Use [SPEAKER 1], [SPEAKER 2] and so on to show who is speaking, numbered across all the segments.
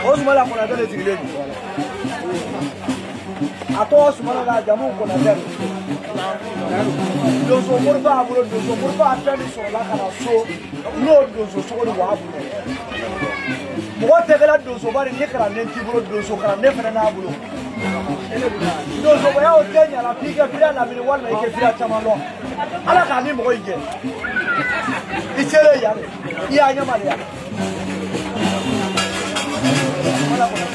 [SPEAKER 1] O Sumala Konatɛ de sigilen don. A tɔgɔ Sumala la, jamu Konatɛ don. Donso mori b'a bolo, donso mori b'a fɛn min sɔrɔla ka na so, n'o donso sogo de b'a bolo. Mɔgɔ tɛ kɛla donsoba de ni kalanden t'i bolo, donso kalanden fana n'a bolo. Donsobaya o tɛ ɲa la f'i ka fira lamini walima i ka fira caman dɔn. Ala k'a ni mɔgɔ in jɛ. I selen yan de, i y'a ɲɛma de yan. Ala kɔnɔ.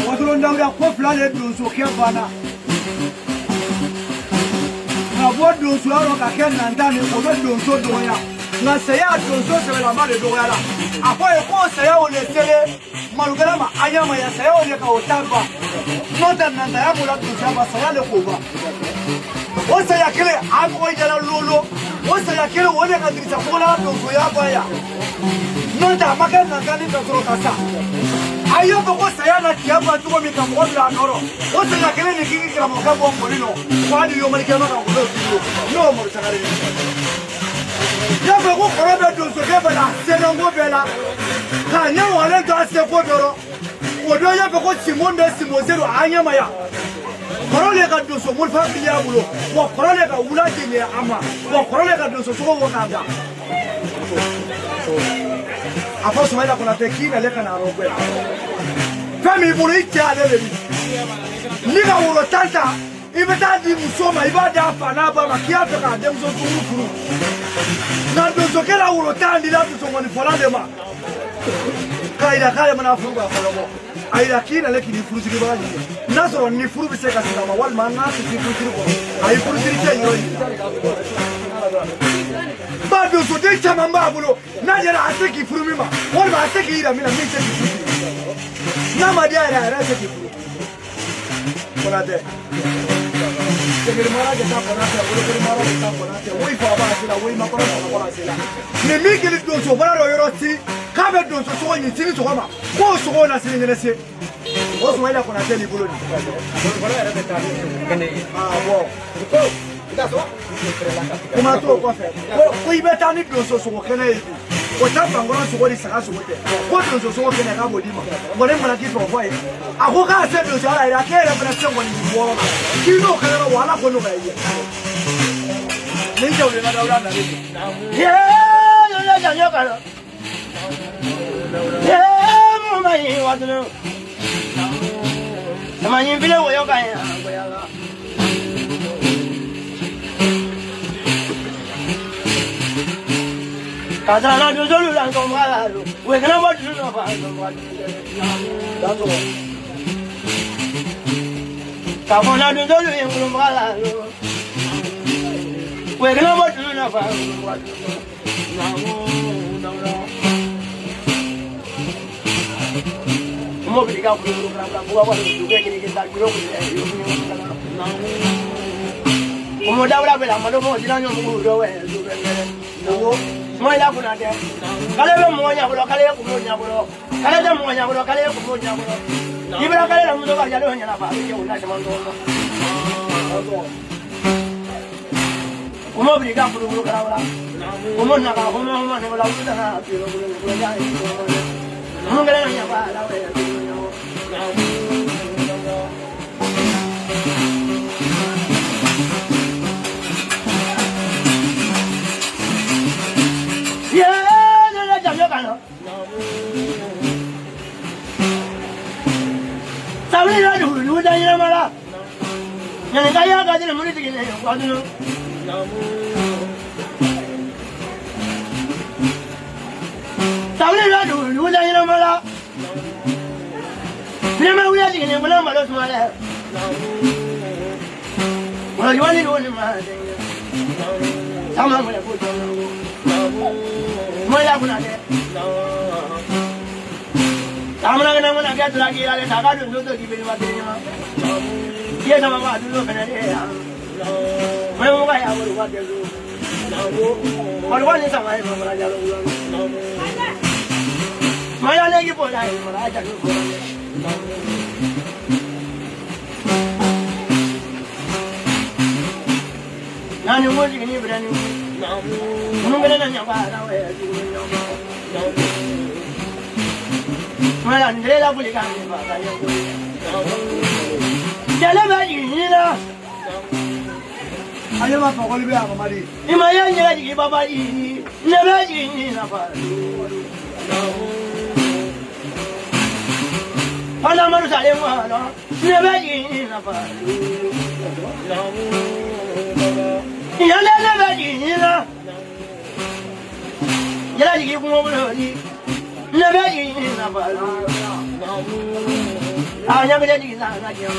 [SPEAKER 1] Wasolon Dawuda ko fila de donsokɛ banna. Ka bɔ donsoya rɔ ka kɛ nantan ni o bɛ donso dɔgɔya, nka saya donso sɛbɛlama de dɔgɔya la. A fɔ ye ko saya o de sele malokɛla ma a ɲɛ ma yan, saya o de ka o ta ban, n'o tɛ nantanya b'o la donsoya ma, saya de k'o ban. O saya kelen a mɔgɔ yɛlɛ lolo, o saya kelen o de ka Dirisa Fukola donsoya ban yan, n'o tɛ a ma kɛ nantan ni ka sɔrɔ ka sa. A y'a fɔ ko saya na cɛ ban cogo min ka mɔgɔ bila a nɔ rɔ, o saya kelen de k'i karamɔgɔkɛ bɔ mɔni nɔ ko hali yomalikɛ ma ka wolo turu, n'o ye Mori Sangare ye. Y'a fɔ ko kɔrɔ bɛ donsokɛ bɛɛ la, sɛnɛnko bɛɛ la, k'a ɲɛ wagalen to a seko bɛɛ rɔ. O don y'a fɔ ko Simon de Simon Sedu a ɲɛ ma yan, kɔrɔ le ka donso morifa fili a bolo, wa kɔrɔ le ka wula jeni a ma, wa kɔrɔ le ka donso sogo wɔ k'a ban. A fɔ Sumayila Konatɛ k'i nale ka na yɔrɔ gwɛ, fɛn min bolo i cɛ ale de bi ni ka woro tan ta, i bɛ taa di muso ma, i b'a di a fa n'a ba ma k'i y'a fɛ k'a denmuso duuru furu, nka donsokɛ la woro tan dila donsokɔnifɔla de ma k'a yira k'ale mana furu k'a kɔnɔbɔ, a yira k'i nale k'i ni furusigibaga ɲini, n'a sɔrɔ ni furu bɛ se ka sigi a ma walima n'a tɛ se furusiri kɔrɔ, a ye furusiri cɛ yɔrɔ ɲini. Ba donsoden caman b'a bolo, n'a yɛrɛ a tɛ k'i furu min ma, walima a tɛ k'i yira min na min tɛ k'i furu siri, n'a ma diya yɛrɛ a yɛrɛ tɛ k'i furu. Konatɛ segere mara de ta Konatɛ, wolokere mara de ta Konatɛ, woyi fa b'a se la, woyi ma kɔrɔ fa b'a se la. Nin min kelen donso baara dɔ yɔrɔ si k'a bɛ donso sogo ɲini sini sɔgɔma, k'o sogo na sini ɲɛnɛ se o Sumayila Konatɛ n'i bolo nin. Awɔ, kuma t'o kɔfɛ ko i bɛ taa ni donso sogo kɛnɛ ye bi, o ta bankɔrɔ sogo ni saga sogo tɛ, ko donso sogo kɛnɛ k'a b'o d'i ma. Nkɔni mana k'i fɛ o fɔ a ye, a ko k'a se donso ala yɛrɛ, a k'e yɛrɛ fana se nkɔni wɔɔrɔ la, k'i n'o kɛnɛ wa ala ko nɔgɔya i ye. Nin cɛw de ka dawula nalen don.
[SPEAKER 2] Kasara donsolu la nsɔnbala don, o kana bɔ dusu nɔfɛ
[SPEAKER 1] Dansɔgɔ.
[SPEAKER 2] Ka fɔ na donsolu ye ŋolombala don, o kana bɔ dusu nɔfɛ. Mobili ka kulu kura kura buwa dugu kiri kiri ta juro kiri. Omo dawula bɛ la malo mɔgɔ sira ɲɔ mugu dɔ wɛ
[SPEAKER 1] Owó.
[SPEAKER 2] Sumayila Konatɛ k'ale bɛ mɔgɔ ɲɛkɔrɔ, k'ale ye kungo ɲɛkɔrɔ, k'ale tɛ mɔgɔ ɲɛkɔrɔ, k'ale ye kungo ɲɛkɔrɔ. I bɛna k'ale la muso ka jalo ɲɛna fa a bɛ kɛ o la caman dɔɔnin. Omo biri ka kulukulu kara wala. Omo naga omo omo ne wala wuta na biro biro biro ya. Omo ngala na nyaba la we. Ye ne ne jamyo kana. Sabuli la du du da yira mala. Nyane ka ya ka dile muri tigile wa dunu. Sabuli la du du da yira mala. Ne ma wuli tigile ngula malo sumale. Wala yiwani do ni ma. Sama mo le ko jo. Mo ya kuna de. Tamana kana mona ke tura ki ale ta ka dun do ki be ma kiri ma. Ye sama ma du do fene de ya. Mo mo ka ya mo wa de lu. Mo wa ni sama ma ma ja lo. Ma ya le ki po la ma la ja lu. Nani mo ji ni bre ni. Mo ngene na nya ba la we ju ni. Mala ndre la buli ka ni ba ka yo. Jale ba ji la.
[SPEAKER 1] Ale ma fakɔli bɛ a Mamadi.
[SPEAKER 2] I ma ye ɲɛgɛ jigin baba ji ne bɛ jigin na fa. Fana manu sale ma la ne bɛ jigin na fa. Yale ne bɛ jigin na. Yala jigin kungo bolo ni ne bɛ jigin na fa. A ɲɛ bɛ jigin na na jigin.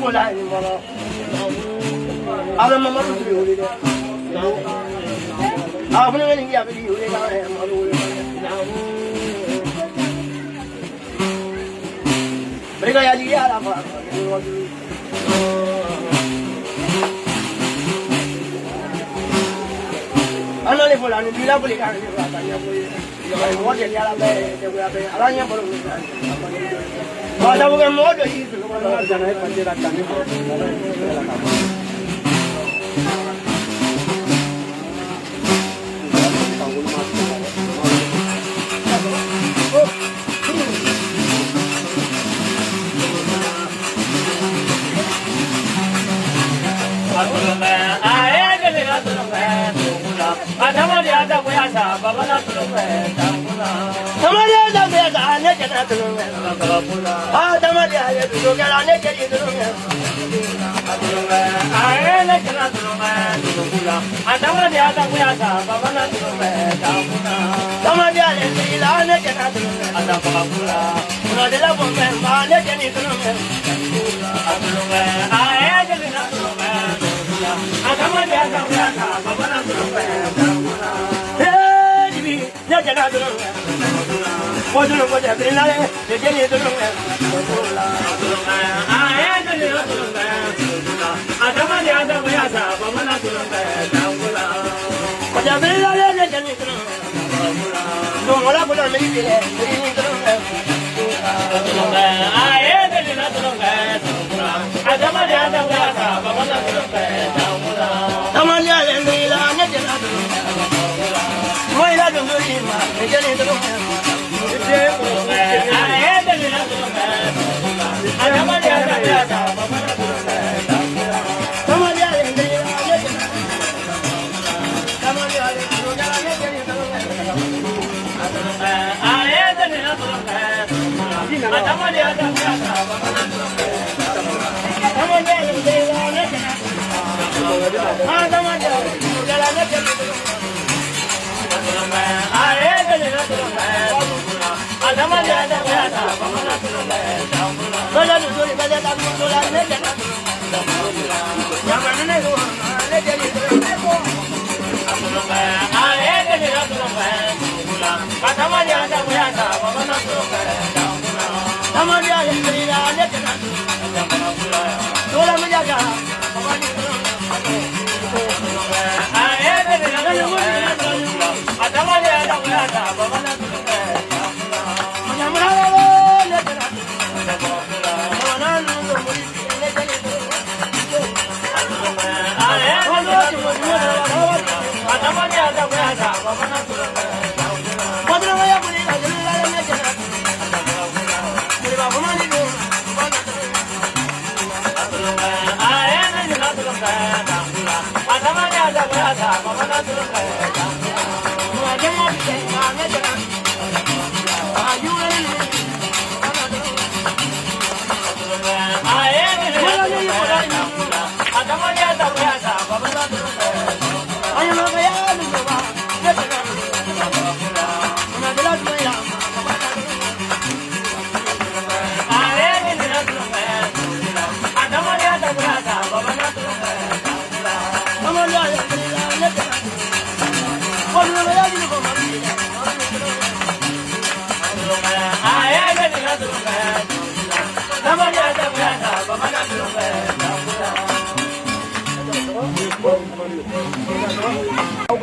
[SPEAKER 2] ko la ni mɔlɔ ala mamadu tun bɛ wele dɛ a fana bɛ nin kɛ a bɛ nin wele ka mamadu wele barika ya jigi ala fa ana le fola ni bila boli ka ni fa ta nya ko ye mɔgɔ tɛ yala bɛɛ jagoya bɛɛ ala ɲɛ bolo ba sabu kɛ mɔgɔ dɔ y'i sɔrɔ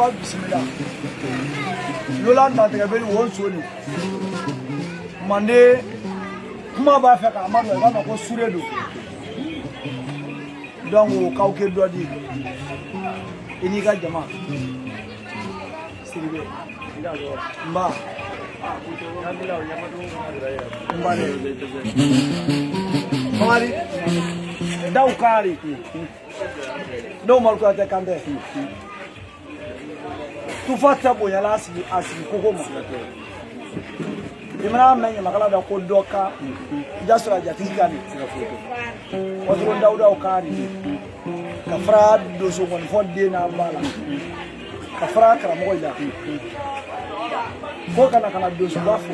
[SPEAKER 1] Aw bisimila lola dantigɛ bɛ wo soni mande kuma b'a fɛ k'a ma nɔ i b'a fɔ ko sure don donc o k'aw kɛ dɔ di i n'i ka jama Sidibe nba nba dɛ Mamadi daw kaari n'o Umaru Kuyatɛ kan tɛ tufa tɛ bonyala a sigi koko ma i mana mɛn ɲamakala da ko dɔ kan i ja sɔrɔ a jatigi kan de wasolon dawudaw kan de ka fara donso kɔnifɔ den n'a ba la ka fara karamɔgɔ in la ko kana donsoba fo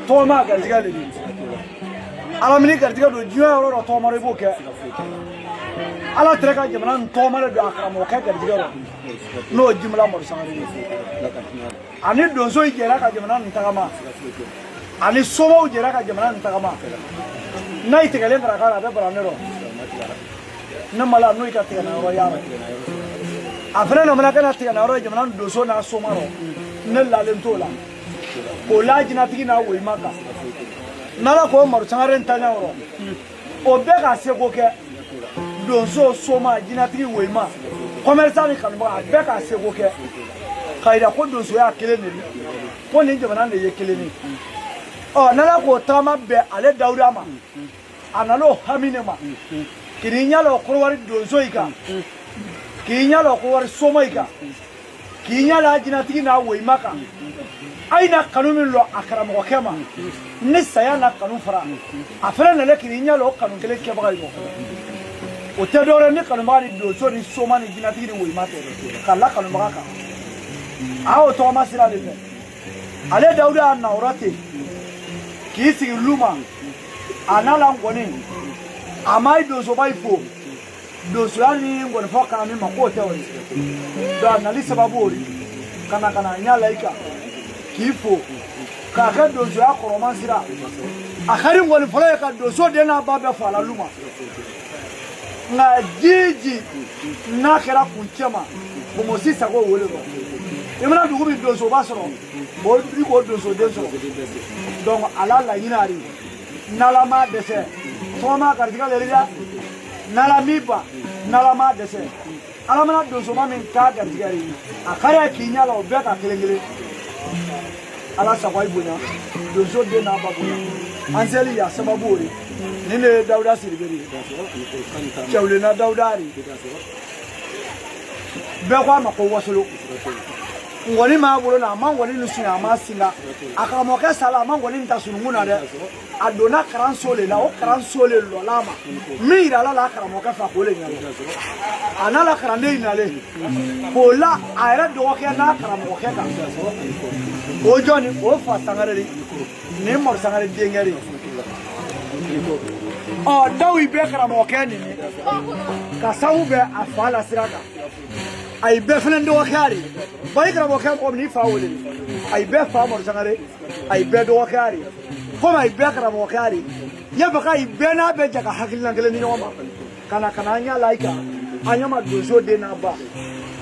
[SPEAKER 1] tɔgɔma garijɛgɛ de don. Ala min'i garijɛgɛ don diɲɛ yɔrɔ dɔ tɔgɔma i b'o kɛ. Ala tɛrɛ ka jamana nin tɔgɔma de don a karamɔgɔkɛ garijɛgɛ rɔ n'o ye Jimila Madu Sangare ye. Ani donso in jɛra ka jamana nin tagama, ani somaw jɛra ka jamana nin tagama. N'a y'i tigɛlen kara kan a bɛ bara ne rɔ ne ma la n'o y'i ka tigɛna yɔrɔ y'a rɔ. A fana nana ka na tigɛna yɔrɔ ye jamana nin donso n'a soma rɔ, ne lalen t'o la k'o la jinatigi n'a woyima kan. N'ala k'o Madu Sangare in taɲa yɔrɔ o bɛɛ k'a seko kɛ, donso, soma, jinatigi, woyima, commerçant ni kanubaga, a bɛɛ k'a seko kɛ k'a yira ko donsoya kelen de ye, ko nin jamana de ye kelen ye. Ɔ n'ala k'o tagama bɛn ale Dawuda ma, a nan'o hami ne ma k'i ɲɛ lɔ Kɔrɔwari donso in kan, k'i ɲɛ lɔ Kɔrɔwari soma in kan, k'i ɲɛ la jinatigi n'a woyima kan. A ye na kanu min lɔ a karamɔgɔkɛ ma ni saya na kanu fara, a fana nana k'i ɲɛ lɔ o kanu kelen kɛbaga ye. O tɛ dɔwɛrɛ ni kanubaga ni donso ni soma ni jinatigi ni woyima tɛ ka la kanubaga kan. A y'o tɔgɔma sira de fɛ. Ale Dawuda y'a na yɔrɔ ten k'i sigi lu ma, a n'a la ngɔni, a ma ye donsoba in fo donsoya ni ngɔnifɔ kan min ma k'o tɛ o ye. Donc a nali sababu o de ka na ɲɛ la i kan k'i fo k'a kɛ donsoya kɔrɔman sira. A ka di ngɔnifɔlɔ ye ka donso den n'a ba bɛɛ fo a la lu ma, nka ji n'a kɛra kuncɛ ma bonbosi sago wele rɔ. I mana dugu min donsoba sɔrɔ, o i k'o donsoden sɔrɔ. Donc a la laɲini a de n'ala m'a dɛsɛ tɔgɔma garijɛgɛ le dɛ, n'ala m'i ban, n'ala m'a dɛsɛ, ala mana donsoba min k'a garijɛgɛ ye, a ka d'a ye k'i ɲɛ la o bɛɛ ka kelen kelen. Ala sago i bonya, donso den n'a ba bonya. An seli y'a sababu o ye. Nin de ye Dawuda Sidibe de ye, Cɛwlenna Dawuda de bɛɛ ko a ma ko wasolo. Ngɔni m'a bolo na, a ma ngɔni ni sunya, a ma singa. A karamɔgɔkɛ sala, a ma ngɔni ta sununkun na dɛ, a donna karanso le la. O karanso le lɔla a ma min yirala la a karamɔgɔkɛ fɛ, a k'o le ɲɛna. A n'a la kalanden nalen k'o la a yɛrɛ dɔgɔkɛ n'a karamɔgɔkɛ kan, o jɔni o fa Sangare de nin Madu Sangare denkɛ de. Ɔ daw yi bɛɛ karamɔgɔkɛ nin ye ka sabu bɛ a fa la sira kan, a yi bɛɛ fana dɔgɔkɛ de ye. Ba i karamɔgɔkɛ mɔgɔ min n'i fa wele, a yi bɛɛ fa Madu Sangare, a yi bɛɛ dɔgɔkɛ de ye. Komi a yi bɛɛ karamɔgɔkɛ de ye, n y'a fɔ k'a yi bɛɛ n'a bɛɛ jɛ ka hakilina kelen di ɲɔgɔn ma ka na an ɲɛ la i kan, an ɲɛ ma donso den n'a ba.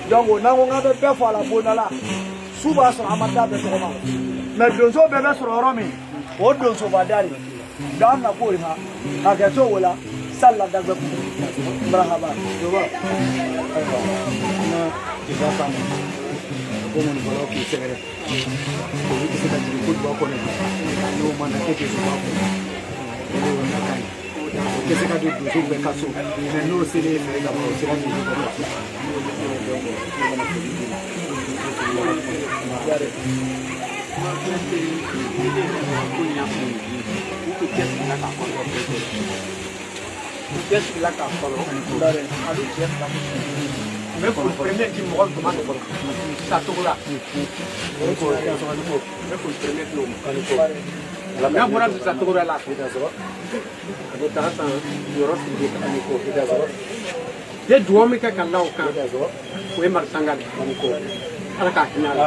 [SPEAKER 1] Donc n'an ko k'an bɛ bɛɛ fɔ a la bonda la, su b'a sɔrɔ an ma da bɛɛ tɔgɔ ma, mais donso bɛɛ bɛ sɔrɔ yɔrɔ min, o donsoba da de. Donc an bɛna k'o de kan k'a kɛ to o la sali la dagbɛ kun marahaba.
[SPEAKER 3] Ayiwa, na kiba kama ko mɔnifɔlaw k'i sɛgɛrɛ, olu tɛ se ka jigin kojuba kɔnɔ n'o ma na kɛ donsoba kɔnɔ, o de y'o nakan ye. O tɛ se ka don donso bɛɛ ka so, mɛ n'o selen e fɛ ka ban, o sera donso bɛɛ ka so. Donc ne kana foli d'i ma.
[SPEAKER 4] U cɛsirila k'a fɔlɔ a bɛ cɛ fila n bɛ foli premier di mɔgɔ jumɛn de kɔnɔ satogo la, n bɛ foli premier di o ma. N'a bɔra satogo la, a bɛ taa san yɔrɔ sigi. Ne dugawu min kɛ ka la o kan, o ye Madu Sangare. Ala k'a hinɛ a la,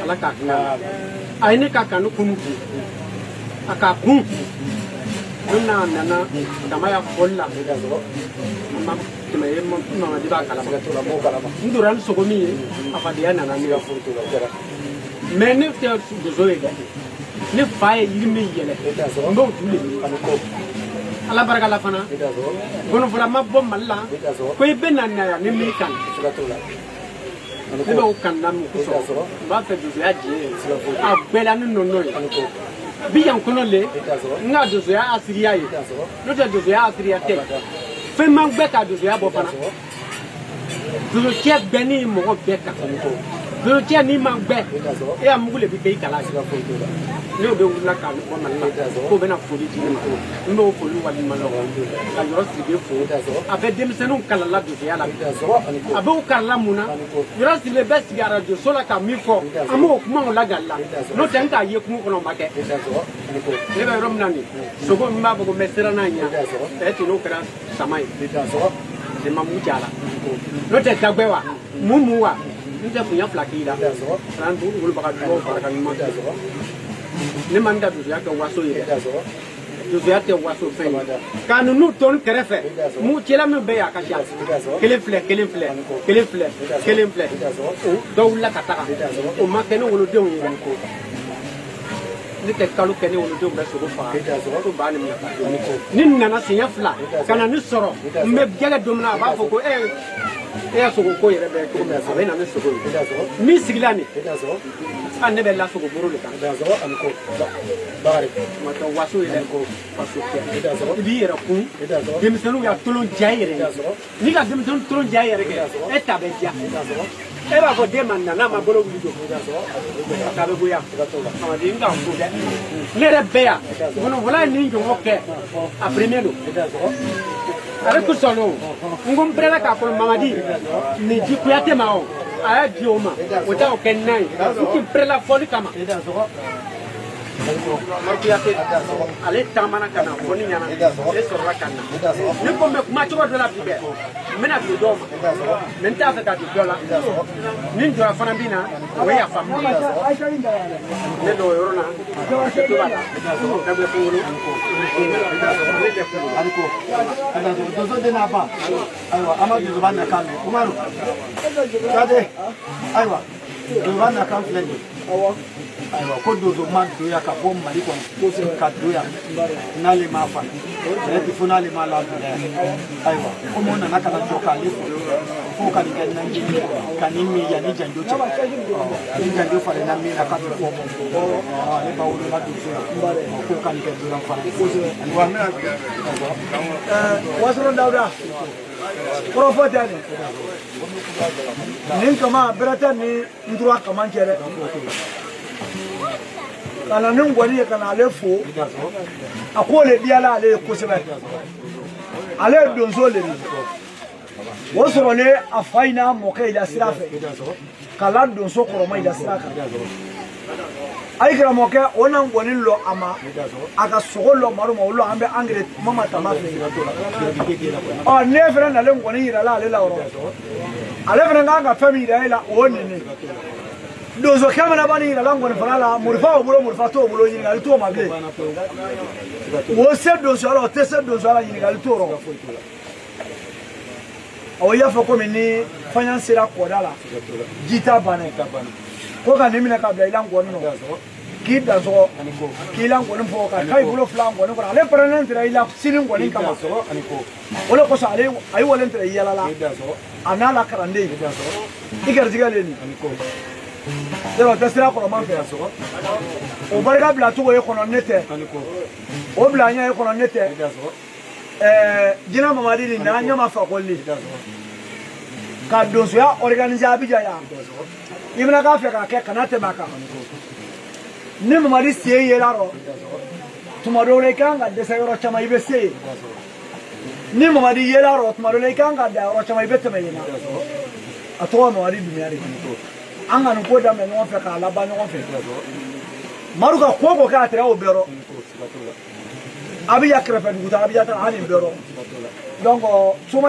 [SPEAKER 4] ala k'a hinɛ a la. A ye ne ka kanu kunu kun, a k'a kun don n'a nana dama ya fɔli la, a ma tɛmɛ ye Mamadi b'a kalama. N donna ni sogo min ye, a fadenya nana ne mɛ ne tɛ donso ye dɛ. Ne fa ye yiri min yɛlɛ, n b'o ju de ɲini. Ala barika la fana, gɔnɔfɔla ma bɔ Mali la ko i bɛ na yan ni min kan, ne b'o kan na min kosɔn, n b'a fɛ donsoya diɲɛ ye a bɛɛ la ni nɔnɔ ye bi yan kɔnɔ le. N ka donsoya asiriya ye, n'o tɛ donsoya asiriya tɛ fɛn man gbɛ ka donsoya bɔ fana. Donsocɛ bɛɛ ni mɔgɔ bɛɛ kan. Cɛ n'i ma gbɛ e y'a mugu de bɛ kɛ i kala ye. N'o bɛ wulila k'a bɔ Mali la k'o bɛna foli di ne ma, n b'o foli waleɲuman dɔn ka Yɔrɔ Sidibe fo. A bɛ denmisɛnninw kalala donsoya la bi, a b'o kalala mun na? Yɔrɔ Sidibe bɛ sigi arajo so la ka min fɔ, an b'o kumaw lagali la. N'o tɛ n k'a ye kungo kɔnɔ, o ma kɛ. Ne bɛ yɔrɔ min na nin sogo, n b'a fɔ ko n bɛ siran n'a ɲɛ ɛ ten, n'o kɛra sama ye, ne ma mugu ci a la. N'o tɛ dagbɛ wa mun mun wa n tɛ kunya fila k'i la san wolobaga dugawu barika ɲuman. Ne ma n da donsoya kɛ waso ye dɛ, donsoya tɛ waso fɛn ye. Ka ninnu to n kɛrɛfɛ, mu cɛla min bɛ yen, a ka ca. Kelen filɛ, kelen filɛ, kelen filɛ, kelen filɛ, o dɔw wulila ka taga, o ma kɛ ne wolodenw ye. Ne tɛ kalo kɛ ne wolodenw bɛ sogo faga ko ba ni minɛ. Ni n nana siɲɛ fila ka na ni sɔrɔ, n bɛ jɛgɛ don min na, a b'a fɔ ko e e ya sogo ko yɛrɛ bɛ cogo min, a bɛ na ni sogo ye. Min sigila nin a, ne bɛ la sogo boro de kan. Ma tɛ waso ye dɛ, waso tɛ. I b'i yɛrɛ kun, denmisɛnninw ya tolon diya i yɛrɛ ye. N'i ka denmisɛnnin tolon diya i yɛrɛ kɛ, e ta bɛ diya. E b'a fɔ den ma na n'a ma bolo wuli don, a ta bɛ goya. Mamadi, n k'an fo dɛ. Ne yɛrɛ bɛ yan ngɔnɔfɔla ye nin ɲɔgɔn kɛ, a premier don ale ko sɔn o. N ko n pɛrɛla k'a fɔ Mamadi nin di Kuyate ma, o a y'a di o ma, o t'a o kɛ nan ye. N tun pɛrɛla fɔli kama. Umaru Kuyate, ale taamana ka na fɔ ne ɲɛna, ne sɔrɔla ka na. Ne ko n bɛ kuma cogo dɔ la bi dɛ, n bɛna don dɔw ma, mɛ n t'a fɛ ka don dɔ la. Ni n jɔra fana bi na, o ye yafa n ma. Ne dɔw yɔrɔ la to b'a la dagbɛ kunkolo ne tɛ kunkolo.
[SPEAKER 1] Donso den n'a ba, ayiwa, an ma donsoba nakan mɛn. Umaru Kuyate, ayiwa, donsoba nakan filɛ nin ye. Ayiwa, ko donso ma don yan ka bɔ Mali kɔnɔ ka don yan n'ale m'a fa ale tɛ fo n'ale m'a ladon yan. Ayiwa, komi o nana ka na jɔ k'ale fo fo ka nin kɛ nanji ka nin min yanni janjo cɛ, ni janjo falenna min na k'a bɛ bɔ ale ba wolola donso la, ko ka nin kɛ dunan fana.
[SPEAKER 3] Wa n bɛna Wasɔrɔ Dawuda, kɔrɔfɔ tɛ nin nin kama bɛrɛ tɛ ni ntura kama cɛ dɛ. Ka na ni ngɔni ye ka na ale fo, a k'o le diyala ale ye kosɛbɛ. Ale ye donso le de, o sɔrɔlen a fa in n'a mɔkɛ i la sira fɛ ka la donso kɔrɔma i la sira kan. Ayi, karamɔgɔkɛ, o na ngɔni lɔ a ma, a ka sogo lɔ maro ma, o lɔ an bɛ angɛrɛ mama tama fɛ yen. Ɔ, ne fana nalen ngɔni yirala ale la yɔrɔ, ale fana kan ka fɛn min yira e la, o ye nin de donsokɛ mana ba nin yirala ngɔni fana la. Morifa o bolo, morifa t'o bolo, ɲininkali t'o ma bilen. O se donsoya la, o tɛ se donsoya la, ɲininkali t'o rɔ. Awɔ, i y'a fɔ komi ni faɲan sera kɔda la, ji t'a bannen ko ka nin minɛ ka bila i la ngɔni nɔ, k'i dansɔgɔ, k'i la ngɔni fɔ ka k'a bolo fila ngɔni kɔrɔ. Ale pɛrɛnnen tɛrɛ i la sini ngɔni kama, o de kosɔn ale a ye walen tɛrɛ yala la a n'a la kalanden i garijɛgɛ le nin yɔrɔ o tɛ sira kɔrɔman fɛ. O barika bila cogo ye kɔnɔ ne tɛ o bila ɲɛ ye kɔnɔ ne tɛ. Ɛɛ, jinɛ Mamadi nin n'a ɲɛma fakɔli ka donsoya organiser Abidjan yan, i bɛna k'a fɛ k'a kɛ kana tɛmɛ a kan. Ni Mamadi sen yela rɔ tuma dɔw la, i kan ka dɛsɛ yɔrɔ caman, i bɛ se yen. Ni Mamadi yela rɔ tuma dɔw la, i kan ka da yɔrɔ caman, i bɛ tɛmɛ yen na. A tɔgɔ Mamadi Dunbiya de. An ka nin ko daminɛ ɲɔgɔn fɛ k'a laban ɲɔgɔn fɛ. Madu ka ko ko kɛ a tɛrɛ o bɛɛ rɔ Abidjan kɛrɛfɛ dugu ta Abidjan ta an nin bɛɛ rɔ. Donc soma